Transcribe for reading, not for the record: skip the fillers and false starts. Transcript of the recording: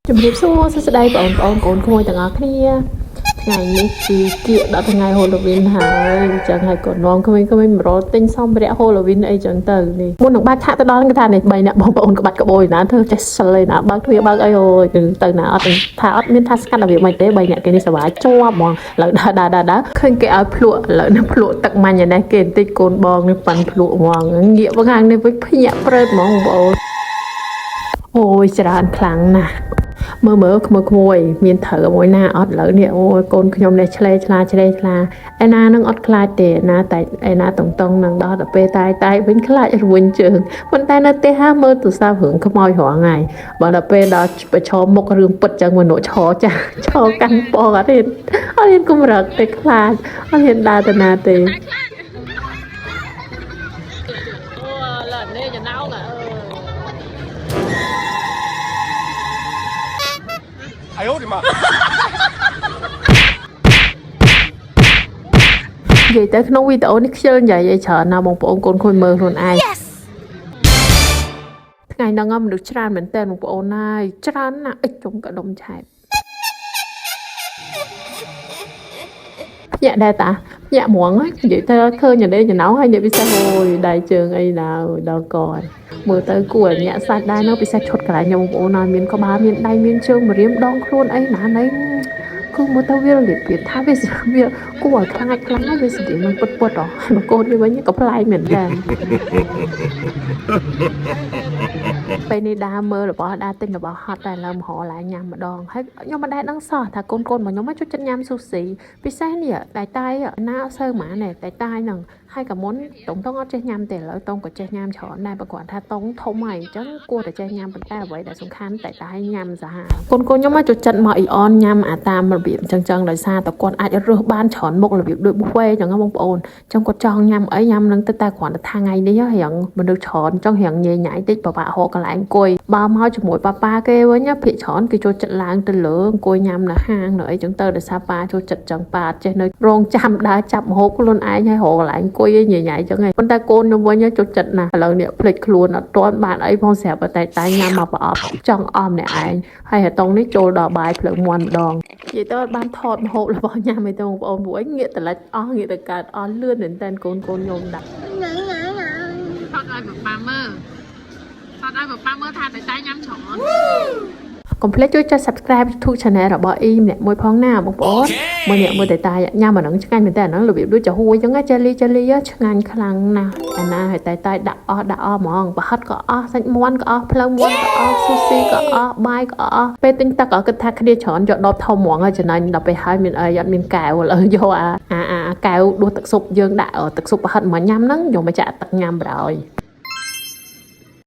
ជំរាបសួរសួស្តីបងប្អូនកូនក្មួយទាំងអស់គ្នាថ្ងៃនេះគឺគៀកដល់ថ្ងៃ Halloween ហើយអញ្ចឹងហើយក៏នាំក្មេងៗមករកទិញសម្ភារៈ Halloween អីចឹងទៅនេះមុននឹងបាច់ឆាក់ទៅដល់គេថានេះ3នាក់បងប្អូនក្បាច់ក្បួយណាធ្វើចេះសិលឯណាបើកទ្វារបើកអីអូយទៅណាអត់ថាអត់មានថាស្កាត់របៀបមិនទេ3នាក់គេនេះសប្បាយជាប់ហ្មងឥឡូវដើរដើរដើរដើរឃើញគេឲ្យភ្លក់ឥឡូវនេះភ្លក់ទឹកមាញ់ឯនេះគេបន្តិចកូនបងនេះប៉ាន់ភ្លក់ហ្មងងាកមកខាងនេះវិញភ្ញាក់ព្រឺតហ្មងបងប្អូនអូយច្រើនខ្លាំងណាស់ មើលមើលក្មួយក្មួយមានត្រូវមួយណាអត់ឥឡូវនេះអូយកូនខ្ញុំនេះឆ្លេឆ្លាឆ្លេឆ្លាឯណានឹងអត់ខ្លាចទេណាតែឯណាតុងតុងនឹងដល់ទៅពេលតែតែវិញខ្លាចរួញជើងប៉ុន្តែនៅផ្ទះហាមើលទូរស័ព្ទរឿងខ្មោចរាល់ថ្ងៃបើដល់ពេលដល់ប្រឈមមុខរឿងពិតចឹងមនុស្សឆចាស់ឆកាន់ពងអត់ហ៊ានអត់ហ៊ានគម្រឹកទេខ្លាចអត់ហ៊ានដើរទៅណាទេ អូឡើយនេះចំណោងអើ 哎呦我的妈！ និយាយទៅក្នុងវីដេអូនេះខ្ជិលនិយាយឲ្យច្រើនណាស់បងប្អូនកូនខូចមើលខ្លួនឯង ថ្ងៃហ្នឹងមនុស្សច្រើនមែនតើបងប្អូនហើយច្រើនណាស់អិចជុំកដុំឆែបភ្ញាក់ដែរតាភ្ញាក់ហ្មងហើយនិយាយទៅឃើញយ៉ាងនេះចំណោហើយនិយាយពិសេសអូយដៃជើងអីណាអូយដល់កហើយមើលទៅគួរឲ្យញាក់សាច់ដែរនៅពិសេសឈុតកន្លែងខ្ញុំបងប្អូនហើយមានក្បាលមានដៃមានជើងម្រាមដងខ្លួនអីណាណីគឺមើលទៅវារបៀបថាវាវាគួរឲ្យខ្លាចខ្លាំងហើយវាស្ទើរនឹងពុតពុតហ៎ហើយកូនវាវិញក៏ប្លែកមែនតើ ពេលនេះដើរមើលរបស់ដើរទិញរបស់ហត់តែឡើងមហឡើងញ៉ាំម្ដងហើយខ្ញុំមិនដែលដឹងសោះថាកូនកូនរបស់ខ្ញុំមកចូលចិត្តញ៉ាំស៊ូស៊ីពិសេសនេះតែតែណាអត់សូវហ្មងនេះតែតែហ្នឹងហើយក៏មុនតុងតុងអត់ចេះញ៉ាំទេឥឡូវតុងក៏ចេះញ៉ាំច្រើនដែរបើគាត់ថាតុងធំហើយអញ្ចឹងគួរតែចេះញ៉ាំប៉ុន្តែអ្វីដែលសំខាន់តែតែញ៉ាំសាហាវកូនកូនខ្ញុំមកចូលចិត្តមកអ៊ីអនញ៉ាំអាតាមរបៀបអញ្ចឹងចឹងដោយសារតែគាត់អាចរើសបានច្រើនមុខរបៀបដូច buffet អញ្ចឹងណាបងប្អូន ចឹងគាត់ចង់ញ៉ាំអីញ៉ាំនឹងទៅតែគ្រាន់តែថាថ្ងៃនេះរៀងមនុស្សច្រើនចឹងរៀងញ៉ៃញ៉ៃតិចពិបាករកកន្លែងអង្គុយបើមកជាមួយប៉ាប៉ាគេវិញណាភាគច្រើនគេចូលចិត្តឡើងទៅលើអង្គុយញ៉ាំនៅហាងនៅអីចឹងទៅដោយសារប៉ាចូលចិត្តចឹងប៉ាអត់ចេះនៅរងចាំដើរចាប់ម្ហូបខ្លួនឯងហើយរកកន្លែងអង្គុយញ៉ៃញ៉ៃចឹងឯងប៉ុន្តែកូនខ្ញុំវិញចូលចិត្តណាស់ឥឡូវនេះភ្លេចខ្លួនអត់ទាន់បានអីផងស្រាប់តែតែញ៉ាំមកប្រអប់ចង់អស់ម្នាក់ឯងហើយហេតុងនេះចូលដល់បាយភ្លើងមាន់ម្ដង និយាយទៅអត់បានថតម្ហូបរបស់ញ៉ាំអីទេបងប្អូនព្រោះអីងាកតលិចអស់ងាកទៅកើតអស់លឿនមែនតើកូនកូនខ្ញុំដាក់ ថតឲ្យប៉ាប៉ាមើលថតឲ្យប៉ាប៉ាមើលថាតែតែញ៉ាំច្រើន កុំភ្លេចជួយចុច Subscribe YouTube Channel របស់អ៊ីម្នាក់មួយផងណាបងប្អូនមួយអ្នកមួយតែតែញ៉ាំអាហ្នឹងឆ្ងាញ់មែនតើអាហ្នឹងរបៀបដូចចាហួយចឹងណាចេលីចេលីឆ្ងាញ់ខ្លាំងណាស់អាណាហើយតែតែដាក់អស់ដាក់អស់ហ្មងប្រហិតក៏អស់សាច់មាន់ក៏អស់ភ្លៅមាន់ក៏អស់ស៊ូស៊ីក៏អស់បាយក៏អស់ពេលទិញទឹកក៏គិតថាគ្នាច្រើនយកដបធំហ្មងហើយចំណេញដល់ពេលហើយមានអីអត់មានកែវឥឡូវយកអាអាអាកែវដួសទឹកស៊ុបយើងដាក់ទឹកស៊ុបប្រហិតមកញ៉ាំហ្នឹងយកមកចាក់ទឹកញ៉ាំបណ្ដោយ